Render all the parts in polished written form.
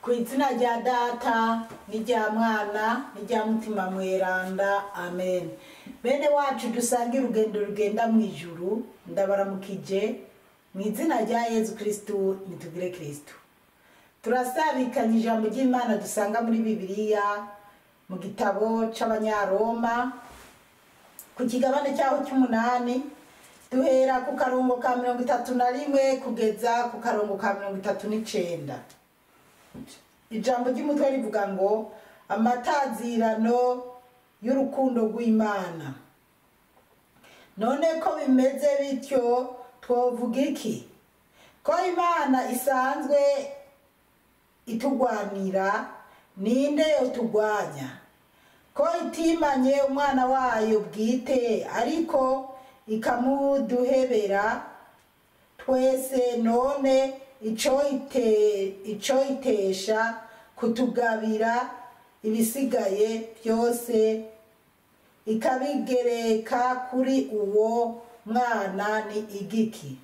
Ku izina rya Data n'irya Mwana n'irya Mutima Mweranda, amen. Bene wacu dusange urugendo rugenda mu ijuru, ndabaramukije mu izina rya Yezu Kristu. Nitugire Kristu. Turasabikanya ijambo ry'Imana dusanga muri Bibiliya mu gitabo c'Abanyaroma ku kigabane cyaho cy'umunani, duhera ku karongo ka 31 kugeza ku karongo ka 39. Ijambo ry'umutwe rivuga ngo amatazirano y'urukundo rw'Imana. None ko bimeze bityo, twovuga iki? Ko Imana isanzwe itugwanira, ninde yotugwanya? Ko itimanye umwana wayo bwite, ariko ikamuduhebera twese, none ico itesha kutugabira ibisigaye byose ikabigereka kuri uwo mwana ni igiki?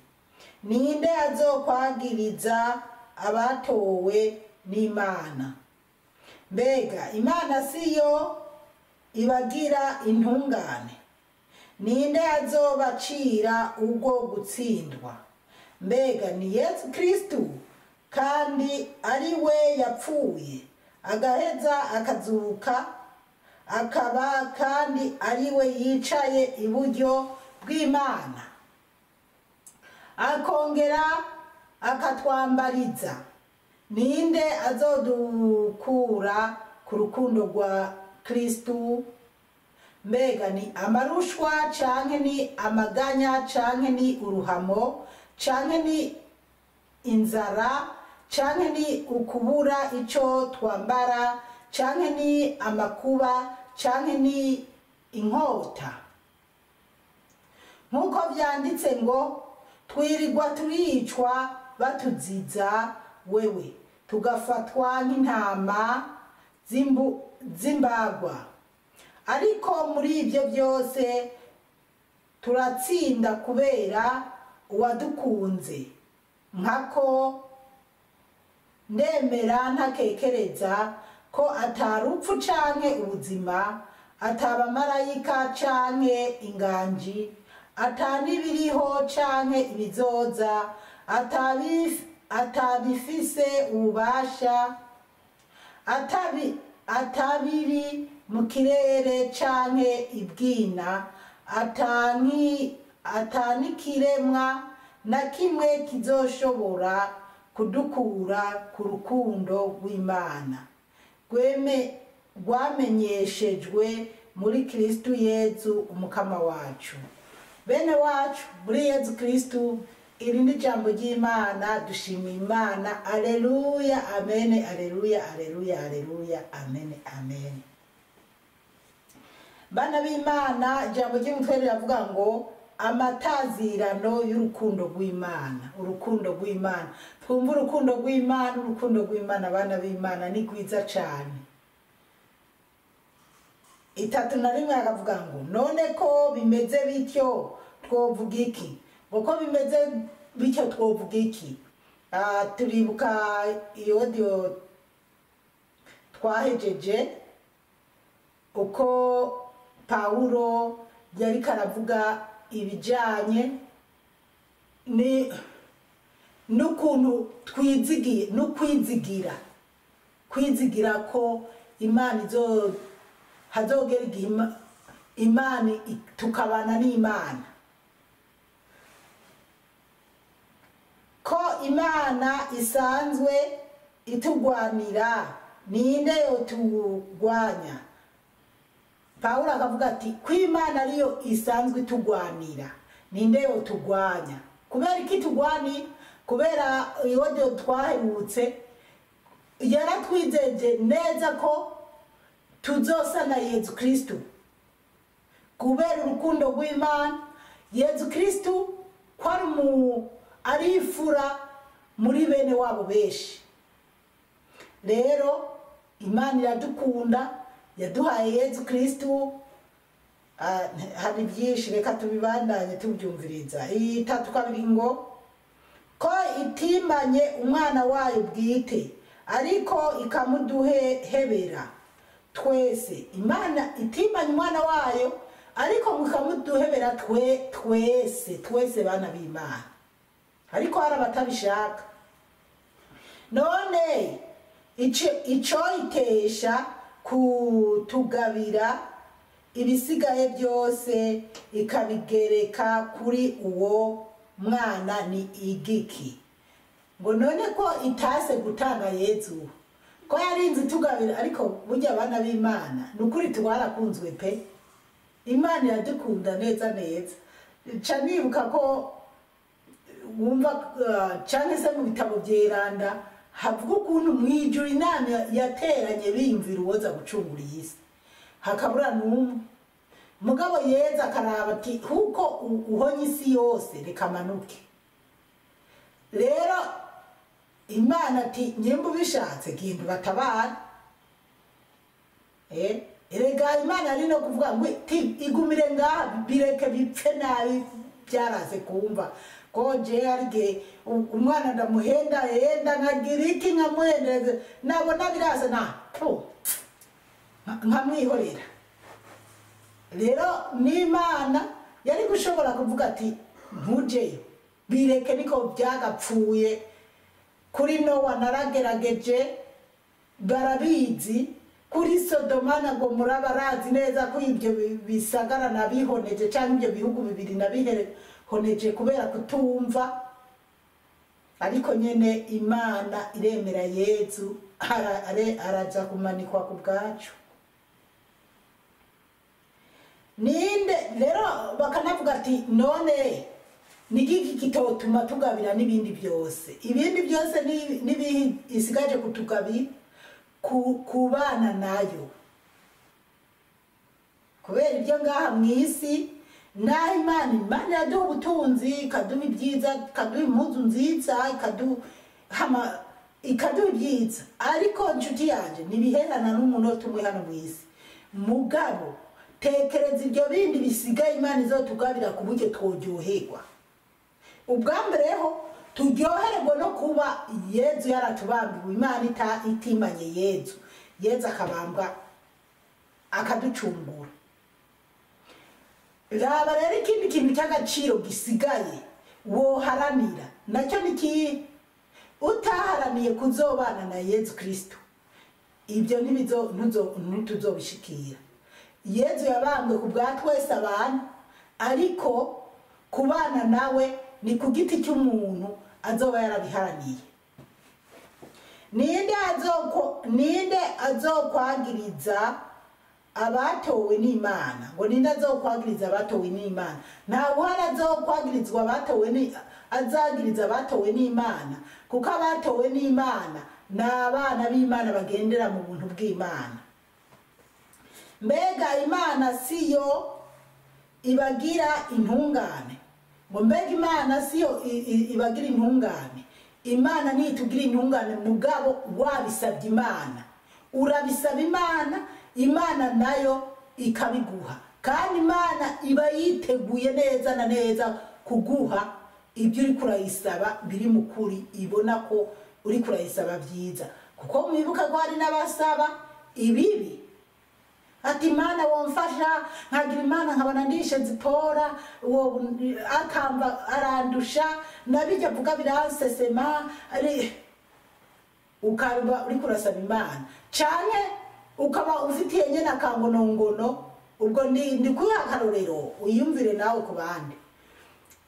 Ninde azokwagiriza abatowe n'Imana? Mbega Imana siyo ibagira intungane? Ninde azobacira ubwo gutsindwa? Mbega ni Yesu Kristu, kandi ari we yapfuye agaheza akazuka, akaba kandi ari we yicaye iburyo bw'Imana, akongera akatwambariza? Ninde azodukura ku rukundo rwa Kristu? Mbega ni amarushwa, canke ni amaganya, canke ni uruhamo, canke ni inzara, canke ni ukubura ico twambara, canke ni amakuba, canke ni inkota? Nk'uko vyanditse ngo: "Twirirwa turicwa batuziza wewe, tugafatwa nk'intama z'imbagwa." Ariko muri ibyo byose turatsinda kubera uwadukunze. Nkako ndemera ntakekereza ko atarupfu canke ubuzima, atabamarayika canke inganji, atanibiriho canke ibizoza, atabifise ububasha, atabiri mu kirere canke ibwina, atanikiremwa na kimwe kizoshobora kudukura ku rukundo rw'Imana rwamenyeshejwe muri Kristu Yezu umukama wacu. Bene wacu muri Yezu Kristu, iri ni ijambo ry'Imana. Dushimiye Imana. Aleluya, amene, aleluya, aleluya, aleluya, amene, amene. Bana b'Imana, ijambo ry'umutwe riravuga ngo amatazirano y'urukundo rw'Imana. Urukundo rw'Imana, twumva urukundo rw'Imana. Urukundo rw'Imana, bana b'Imana, ni rwiza cane. 31 akavuga ngo: "None ko bimeze bityo, twovuga iki?" Ngo ko bimeze bityo, twovuga iki? Turibuka iyo audio twahejeje, uko Pawulo yariko aravuga ibijanye ni n'ukuntu twizigiye no kwizigira, kwizigira ko Imana izo hazogera igihe Imana tukabana n'Imana. Ko Imana isanzwe itugwanira, ninde yotugwanya? Pawulo akavuga ati: "Ko Imana ariyo isanzwe itugwanira, ninde yotugwanya?" Kubera iki tugwanira? Kubera iyo twaherutse yaratwizeje neza ko tuzosa na Yezu Kristu. Kubera urukundo rw'Imana, Yezu Kristu ko ari imfura muri bene wabo benshi. Rero Imana iradukunda, yaduhaye Yezu Kristu. Hari byinshi, reka tubibandanye tubyumviriza. 32 ngo: "Ko itimanye umwana wayo bwite, ariko ikamuduhebera twese. Imana itimanye umwana wayo, ariko mukamuduhebera twese, twese bana b'Imana. Ariko hari abatabishaka. None icoyitesha kutugabira ibisigaye byose ikabigereka kuri uwo mwana ni igiki? Ngo none ko itase gutanga Yezu, ko yarinze itugabira? Ariko burya abana b'Imana ni ukuri twarakunzwe pe, Imana iradukunda neza neza. Ca nibuka ko wumva canke se mu bitabo vyeranda havuga ukuntu mw'ijuru inama yateranye biyumvira uwoza gucungura iyi si, hakabura n'umwe. Mugabo Yezu akaraba ati kuko uhonye isi yose, reka manuke. Rero Imana ati nyimba ubishatse genda ubatabare. Erega Imana ari no kuvuga ngo igumire ngaha, bireke bipfe nabi, byaraze kumva ko je hari umwana ndamuhenda henda nkagira iki, nkamuhendereza, nabona birasa na po nkamwihorera. Rero n'Imana yari gushobora kuvuga ati ntujeyo, bireke niko byagapfuye. Kuri Nowa naragerageje, barabizi. Kuri Sodoma na Gomora barazi neza ko ibyo bisagara nabihoneje, cyangwa ibyo bihugu bibiri nabihoneje kubera kutumva. Ariko nyene Imana iremera Yezu araja kumanikwa ku bwacu. Ninde rero bakanavuga ati none nigiki kitotuma tugabira n'ibindi byose? Ibindi byose nibihi isigaje kutugabira? Kubana nayo. Kubera ibyo ngaha mw'isi, naho Imana iraduha ubutunzi, ikaduha ibyiza, ikaduha impuzu nziza, ikaduha ibyiza, ariko nshuti yanje ntibiherana n'umunota umwe hano mw'isi. Mugabo tekereza ibyo bindi bisigaye Imana izotugabira ku buryo tworyoherwa. Ubwa mbere ho turyoherwa no kuba Yezu yaratubambiwe, Imana itimanye Yezu, Yezu akabambwa akaducungura. Raba rero ikindi kintu cy'agaciro gisigaye woharanira nacyo ni ikihe? Utaharaniye kuzobana na Yezu Kristo, ibyo ntituzobishikira. Yezu yabambwe ku bwa twese abantu, ariko kubana nawe ni ku giti cy'umuntu azoba yarabiharaniye. Ninde azokwagiriza abatowe n'Imana? Ngo ninde azokwagiriza abatowe n'Imana? Nta wuhari azokwagirizwa abatowe ni azagiriza abatowe n'Imana, kuko abatowe n'Imana ni abana b'Imana bagendera mu buntu bw'Imana. Mbega Imana siyo ibagira intungane? Ngo mbega Imana siyo ibagira intungane? Imana nitugira intungane, mugabo wabisabye Imana, urabisaba Imana, Imana nayo ikabiguha. Kandi Imana iba yiteguye neza na neza kuguha ibyo uri kurayisaba biri mu kuri, ibona ko uri kurayisaba byiza. Kuko mwibuka ko hari n'abasaba ibibi, ati Imana womfasha nkagira Imana nkabona ndishe Zipora, uwo akamba arandusha nabijya vuga biransesema, ari ukaba uri kurasaba Imana canke ukaba ufitiye nyene akangonongono. Ubwo ni kuha akarorero uyumvire nawe ku bandi.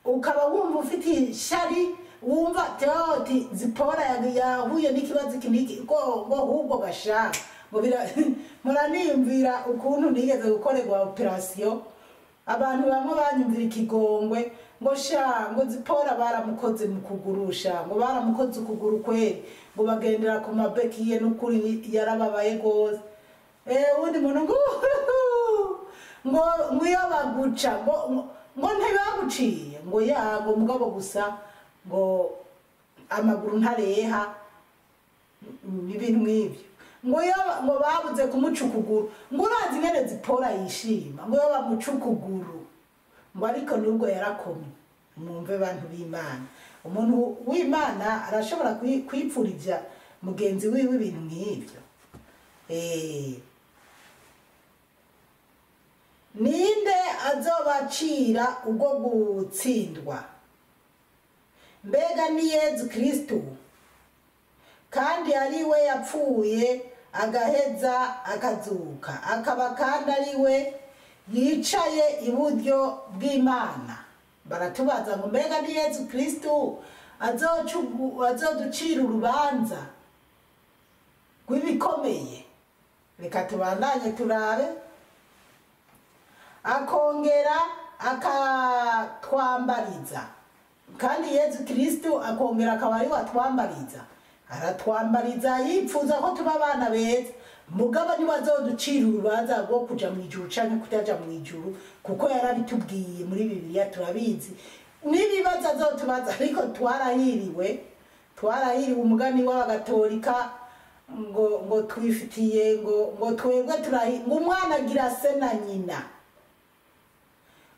Ukaba wumva ufitiye ishari, wumva ati Zipora yahuye n'ikibazo iki n'iki, ngo ahubwo gasha ngo muraniyumvira ukuntu nigeze gukorerwa operation. Abantu bamwe banyumvira ikigongwe ngo sha, ngo Zipora baramukoze mu kugurusha, ngo baramukoze ukuguru kweri, ngo bagendera ku mabekiye n'ukuri yarababaye gose. Undi muntu ngo ngo ngwiyo baguca, ngo ntibaguciye, ngo ya ngo mugabo gusa ngo amaguru ntareha ibintu nk'ibyo, ngo yo ngo babuze kumuca ukuguru, ngo urazi ingene Zipora yishima, ngo yo bamuca ukuguru, ngo ariko nubwo yarakomye. Mwumve bantu b'Imana, umuntu w'Imana arashobora kwipfuriza mugenzi wiwe ibintu nk'ibyo. Ninde azobacira ubwo gutsindwa? Mbega ni Yezu Kristu, kandi ari we yapfuye agaheza akazuka, akaba kandi ari we yicaye iburyo bw'Imana. Baratubaza ngo mbega ni Yezu Kristu azoducira urubanza rw'ibikomeye? Reka tubandanye turabe. Akongera akatwambariza, kandi Yezu Kristu akongera akaba ari we atwambariza, aratwambariza yipfuza ko tuba abana beza. Mugabo niwe azoducira urubanza rwo kuja mu ijuru canke kutaja mu ijuru, kuko yarabitubwiye muri Bibiliya, turabizi n'ibibazo azotubaza. Ariko twarahiriwe, twarahiriwe umugani w'abagatolika ngo twifitiye ngo twebwe turahi, ngo umwana agira se na nyina.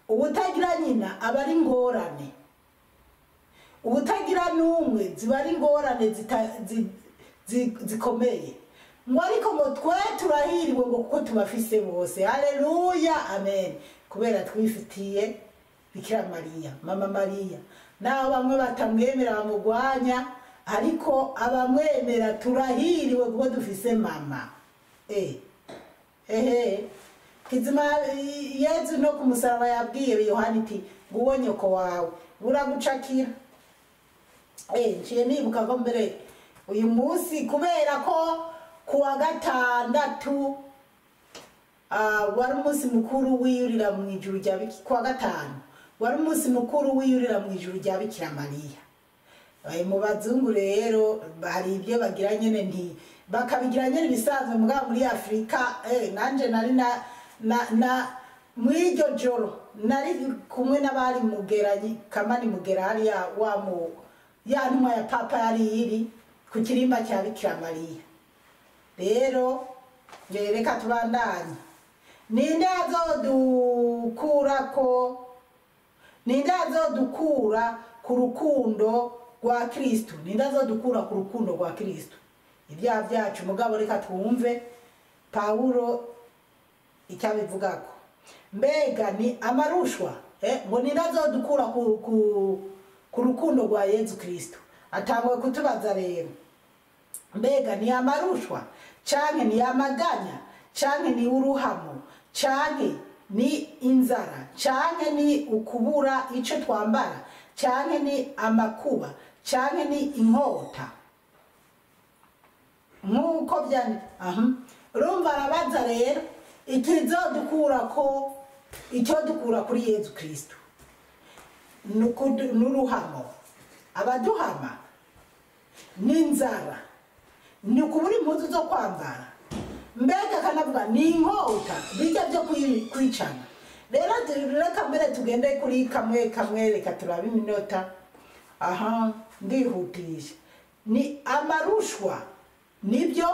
Ubutagira nyina aba ari ingorane, ubutagira n'umwe ziba ari ingorane zikomeye. Ngo ariko ngo twe turahiriwe ngo kuko tubafise bose. Haleluya, amen. Kubera twifitiye Bikira Mariya, Mama Mariya. Naho bamwe batamwemera bamugwanya, ariko abamwemera turahiriwe kuko dufise mama. Ehe Kizima Yezu no ku musaraba yabwiye Yohani iti nguwo nyoko wawe buragucakira. Nciye nibuka ko mbere uyu munsi, kubera ko kuwa gatandatu wari umunsi mukuru wiyurira mu ijuru rya kuwa gatanu wari umunsi mukuru wiyurira mu ijuru rya Bikira Mariya. Mu bazungu rero hari ibyo bagira nyene, nti bakabigira nyene ibisanzwe, mugabo muri Afrika nanje nari na mw'iryo joro nari kumwe n'abari mugeranyi Kamani Mugera, hariya wa mu ya ntumwa ya Papa yari iri ku kirimba cya Bikira Mariya. Rero reka tubandanye. Ninde azodukura ku rukundo rwa Kristu? Ninde azodukura ku rukundo rwa Kristu? Ibyaha byacu. Mugabo reka twumve Pawulo icyo abivugako. Mbega ni amarushwa ngo ninde azodukura ku rukundo rwa Yezu Kristu? Atanguye kutubaza rero, mbega ni amarushwa canke ni amaganya canke ni uruhamo canke ni inzara canke ni ukubura ico twambara canke ni amakuba canke ni inkota? Nkuko byanditse. Urumva arabaza rero ikizodukura ko icyo dukura kuri Yezu Kristu n'uruhamo, abaduhama, n'inzara, ni ukubura impuzu zo kwambara, mbega akanavuga ni inkota, bijya byo kwicana. Rero reka mbere tugende kuri kamwe kamwe, reka turabe iminota. Aha ndihutisha. Ni amarushwa, nibyo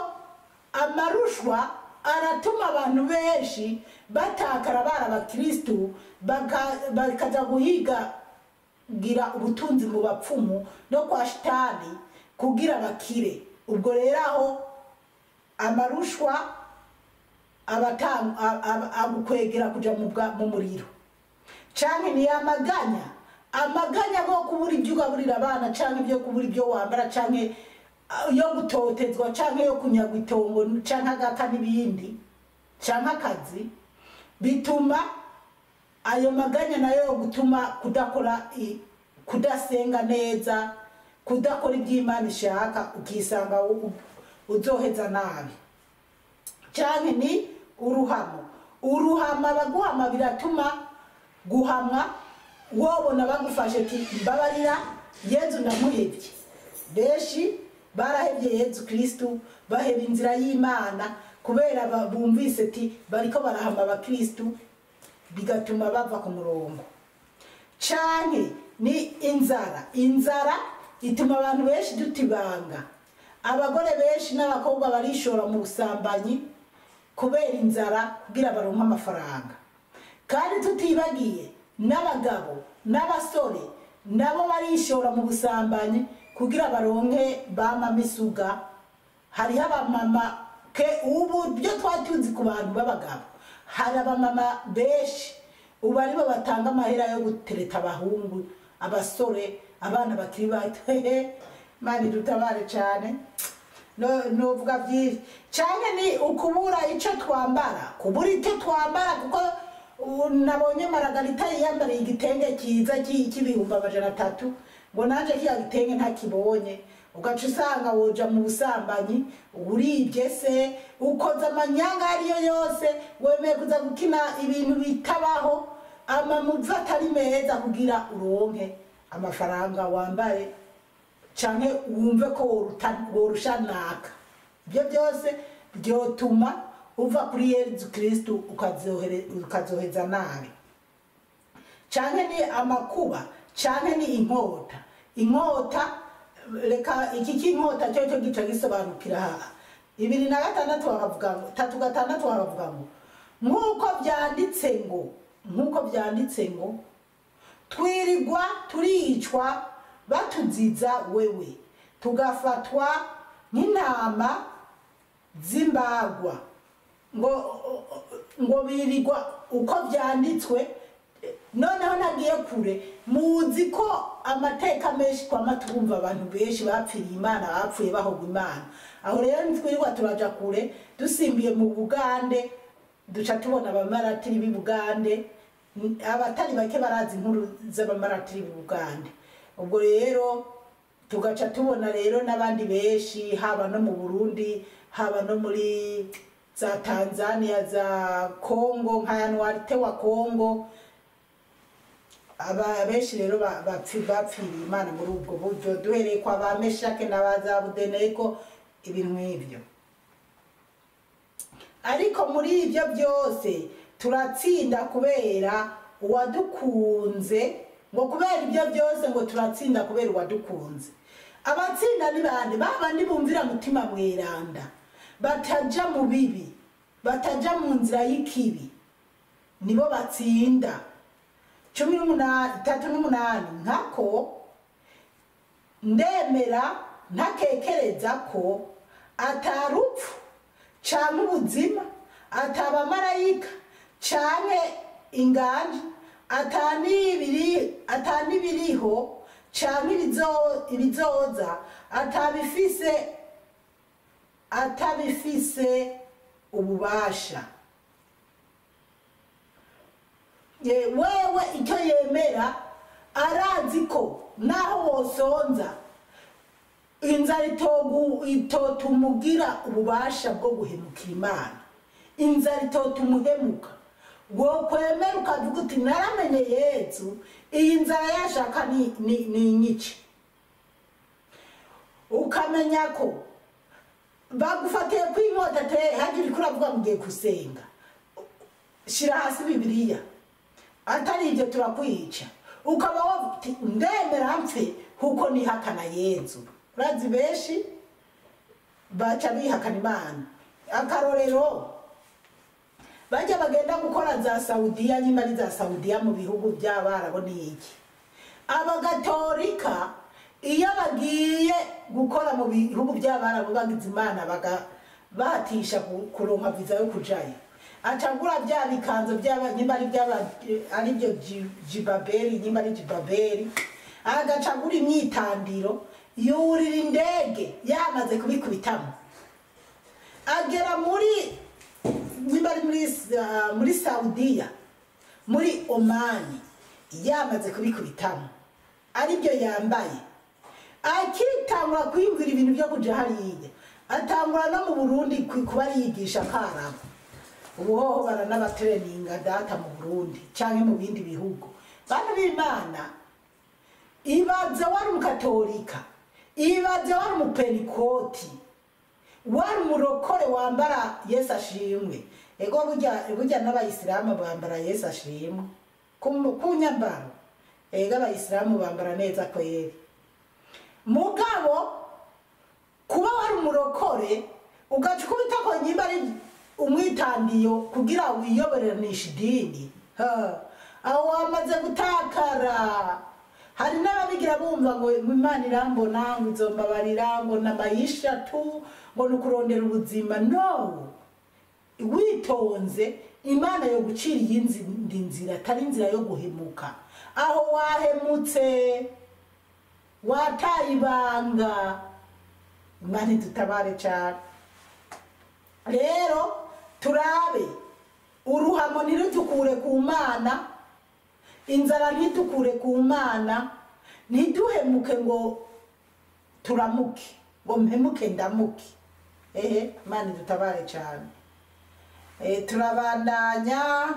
amarushwa aratuma abantu benshi batakara bara abakristu, bakaza guhiga gira ubutunzi mu bapfumu no kwa shitani kugira bakire. Ubwo rero aho amarushwa agukwegera kuja mu muriro, canke ni amaganya, amaganya go kubura ibyo ugaburira abana, canke ibyo kubura ibyo wambara, canke yo gutotezwa, canke yo kunyagwa itongo, canke agaka n'ibindi, canke akazi. Bituma ayo maganya nayo yo gutuma kudakora, kudasenga neza, kudakora iby'Imana ishaka, ukisanga uzoheza nabi. Canke ni uruhamo, uruhama baguhama biratuma guhamwa, wobona bagufashe ati mbabarira Yezu ndamuhevye. Benshi barahevye Yezu Kristu, baheba inzira y'Imana kubera bumvise ati bariko barahama abakristu, bigatuma bava ku murongo. Canke ni inzara, inzara ituma abantu benshi dutibanga. Abagore benshi n'abakobwa barishora mu busambanyi kubera inzara, kugira baronke amafaranga. Kandi tutibagiye n'abagabo n'abasore nabo barishora mu busambanyi kugira baronke bama misuga. Hariho abamama ke ubu byo twatuzi ku bantu b'abagabo, hari abamama benshi ubu aribo batanga amahera yo gutereta abahungu, abasore, abana bakiri bato. Mani dutabare cyane, novuga byinshi cyane. Ni ukubura icyo twambara, kubura icyo twambara, kuko nabonye Maragarita yiyambariye igitenge cyiza cy'ibihumbi 300, ngo nanjye kiriya gitenge ntakibonye. Ugaca usanga woja mu busambanyi, uribye se, ukoze amanyanga ariyo yose, wemeye kuza gukina ibintu bitabaho, amamuvu atari meza, kugira uronke amafaranga wambare canke wumve ko worusha naka. Ibyo byose byotuma uva kuri Yezu Kristu, ukazoheza nabi. Canke ni amakuba, canke ni inkota. Inkota, reka iki cy'inkota cyo cyo gica gisobanukira aha. 26 bakavuga ngo, 3:6 bakavuga ngo: Nk'uko byanditse ngo twirirwa turicwa batuziza wewe, tugafatwa nk'intama z'imbagwa." Ngo birirwa uko byanditswe. Noneho nagiye kure, muzi ko amateka menshi twama twumva, abantu benshi bapfiriye Imana, bapfuye bahogwa Imana. Aho rero ntitwirirwa turaja kure, dusimbiye mu Bugande duca tubona abamaratiri b'i Bugande. Abatari bake barazi inkuru z'abamaratiri b'i Bugande. Ubwo rero tugaca tubona rero n'abandi benshi, haba no mu Burundi, haba no muri za Tanzania, za Kongo, nka Yanuarite wa Kongo. Aba benshi rero bapfiriye Imana muri ubwo buryo, duhereye kwa ba Meshake n'abaza Abudeneko, ibintu nk'ibyo. Ariko muri ibyo byose turatsinda kubera uwadukunze. Ngo kubera ibyo byose ngo turatsinda kubera uwadukunze. Abatsinda ni bande? Ba bandi bumvira Mutima Mweranda, bataja mu bibi, bataja mu nzira y'ikibi, nibo batsinda. 18, 38: Nkako ndemera ntakekereza ko atarupfu canke ubuzima, atabamarayika canke inganji, atanibiriho canke ibizoza, atabifise ububasha. Wewe icyo yemera, arazi ko naho wosonza, inzara itotumugira ububasha bwo guhemukira Imana, inzara itotumuhemuka. Wokwemera ukavuga uti: "Naramenye Yezu, iyi nzara yashaka ni inyice." Ukamenya ko bagufatiye kw'inkota te hagira uriko uravuga ngo ugiye gusenga, shira hasi Bibiliya, atari ibyo turakwica, ukaba wavuga uti: "Ndemera mpfe kuko nihakana Yezu." Urazi benshi baca bihakana Imana. Akarorero, bajya bagenda gukora za Saudiya, nyuma ari za Saudiya, mu bihugu by'Abarabu, ni iki, Abagatolika iyo bagiye gukora mu bihugu by'Abarabu, bagize Imana bahatisha kuronka viza yo kujayo, acagura bya bikanzo by'aba, nyimba ari by'aba, ari byo jibaberi, nyimba ari jibaberi, agacagura imyitandiro, yurira indege yamaze kubikubitamo, agera muri, nyimba ari muri Saudiya, muri Omani, yamaze kubikubitamo, aribyo yambaye, akitangura kwiyumvira ibintu byo kuja hariya, atangura no mu Burundi kuba ariyigisha karabu. Ubu hoho baranabatereninga data mu Burundi canke mu bindi bihugu. Bantu b'Imana, ibaze wari umukatolika, ibaze wari umupenikoti, wari umurokore wambara Yesu ashimwe. Ego burya n'Abayisilamu bambara Yesu ashimwe ku nyambaro. Ego, Abayisilamu bambara neza kweri. Mugabo kuba wari umurokore, ugaca ukubita ko nyimba ari umwitandiyo kugira wiyoberenishe idini, ha, aho wamaze gutakara. Hari n'ababigira bumva ngo Imana irambona, ngo izombabarira, ngo namayisha tu, ngo nukurondera ubuzima. No, witonze Imana yo gucira iyindi nzira atari inzira yo guhemuka. Aho wahemutse wataye ibanga. Imana idutabare cyane. Rero turabe uruhamo ntirutukure ku Mana, inzara ntitukure ku Mana, ntiduhemuke ngo turamuke, ngo mpemuke ndamuke. Ehe, Imana idutabare cyane. Turabandanya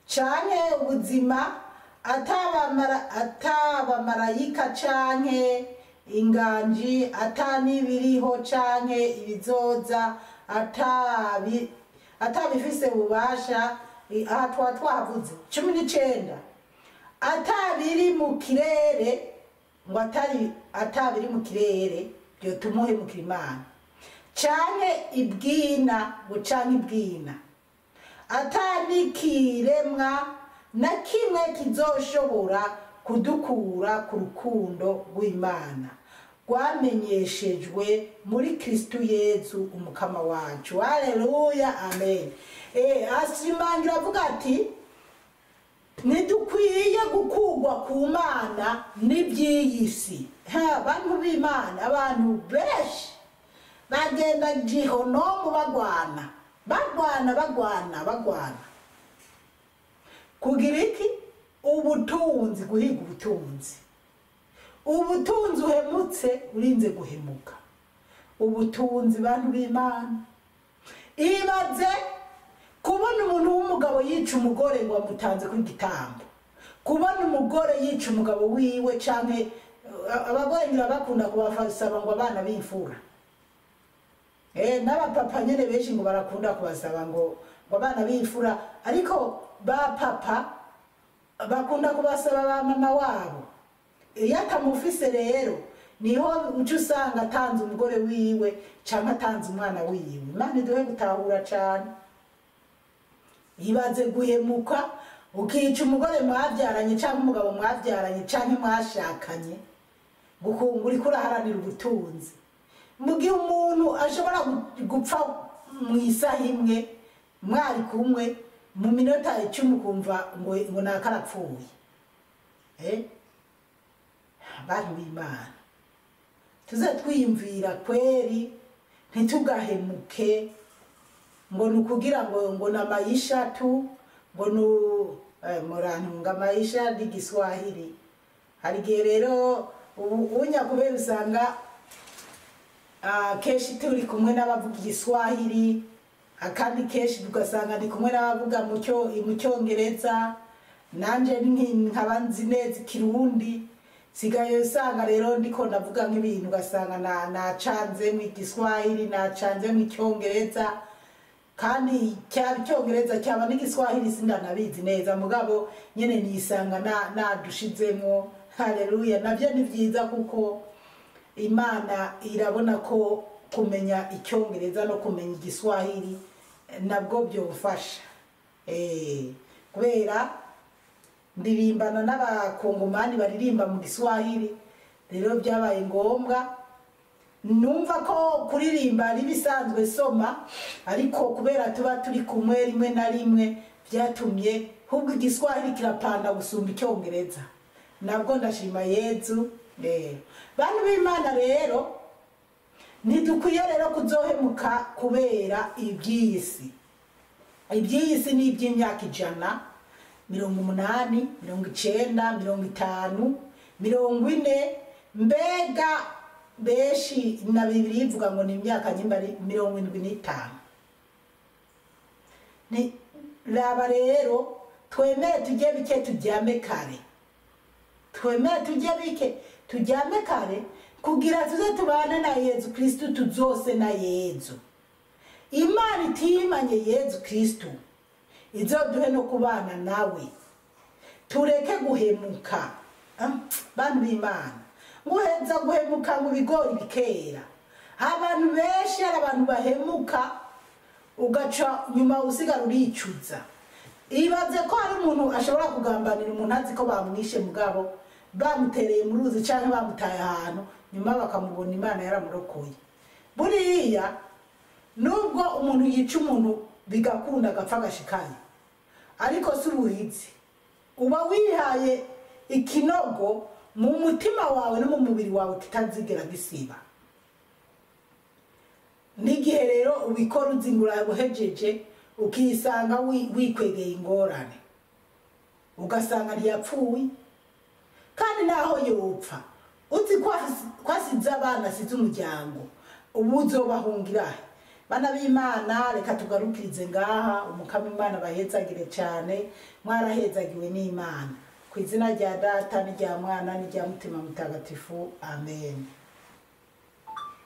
canke ubuzima atabamarayika canke inganji, atanibiriho canke ibizoza, atabifise ububasha. Aha twa twavuze 19 atabiri mu kirere, ngo atabiri mu kirere byotuma uhemukira Imana, canke ibwina, ngo canke ibwina, atanikiremwa na kimwe kizoshobora kudukura ku rukundo rw'Imana rwamenyeshejwe muri Kristu Yezu umukama wacu. Haleluya, amen. Ashimangira avuga ati ntidukwiye gukugwa ku Mana n'iby'iyi si. Abantu b'Imana, abantu benshi bagenda gihonomu bagwana bagwana bagwana bagwana kugira iki? Ubutunzi, guhiga ubutunzi. Ubutunzi uhemutse urinze guhemuka. Ubutunzi, bantu b'Imana, ibaze kubona umuntu w'umugabo yica umugore ngo amutanze ku gitambo, kubona umugore yica umugabo wiwe, canke abagore ngira bakunda kubasaba ngo abana b'imfura. N'abapapa nyene benshi ngo barakunda kubasaba ngo abana b'imfura, ariko ba papa bakunda kubasaba ba mama wabo. Iyo atamufise rero niho uca usanga atanze umugore wiwe canke atanze umwana wiwe. Imana iduhe gutahura cane. Ibaze guhemuka ukica umugore mwavyaranye canke umugabo mwavyaranye canke mwashakanye, uriko uraharanira ubutunzi. Mu gihe umuntu ashobora gupfa mu isaha imwe mwari kumwe, mu minota 10 ukumva ngo nakarapfuye. Bantu b'Imana, tuze twiyumvira kweri, ntitugahemuke ngo nukugira ngo namayisha tu, ngo nu murantunga maisha n'igiswahili. Hari igihe rero unya kubera usanga kenshi turi kumwe n'abavuga igiswahili, akandi kenshi tugasanga ndi kumwe n'abavuga mu cyongereza, nanje nkaba nzi neza ikirundi. Sigaye usanga rero ndiko ndavuga nk'ibintu ugasanga nacanze mu igiswahili, nacanze mu icyongereza, kandi cyaba icyongereza cyaba n'igiswahili sindanabizi neza, mugabo nyene nisanga nadushizemo. Haleluya, navyo ni vyiza kuko Imana irabona ko kumenya icyongereza no kumenya igiswahili nabwo byofasha. Kubera ndirimbana n'abakongomani baririmba mu giswahili, rero byabaye ngombwa numva ko kuririmba ari bisanzwe soma, ariko kubera tuba turi kumwe rimwe na rimwe byatumye hubwo igiswahili kirapanda gusumba icyongereza. Nabwo ndashima Yezu. Rero bantu b'Imana, rero ntidukwiye rero kuzohemuka kubera iby'isi. Iby'isi ni iby'imyaka 100, 80, 90, 50, 40. Mbega benshi na Bibiliya ivuga ngo ni imyaka nyimba ari 75. Ni raba rero twemere tujye bike turyame kare, twemere tujye bike turyame kare, kugira tuze tubane na Yezu Kristu, tuzose na Yezu. Imana itimanye Yezu Kristu izoduhe no kubana nawe, tureke guhemuka. Bantu b'Imana, nguheza guhemuka mu bigori bikera. Abantu benshi ari abantu bahemuka, ugaca nyuma usigara uricuza. Ibaze ko hari umuntu ashobora kugambanira umuntu azi ko bamwishe, mugabo bamutereye mu ruzi cyangwa bamutaye ahantu, nyuma bakamubona Imana yaramurokoye. Buriya nubwo umuntu yica umuntu bigakunda agapfa agashikaye, ariko si ubuhizi, uba wihaye ikinogo mu mutima wawe no mu mubiri wawe kitazigera gisiba. N'igihe rero ubikora uzi ngo urabuhejeje, ukisanga wikwegeye ingorane, ugasanga ntiyapfuye. Kandi naho yopfa, uzi ko asize abana, asize umuryango, ubu uzobahungira he? Bana b'Imana, reka tugarukirize ngaha. Umukama Imana bahezagire cyane. Mwarahezagiwe n'Imana. Ku izina rya Data n'irya Mwana n'irya Mutima Mutagatifu, amen.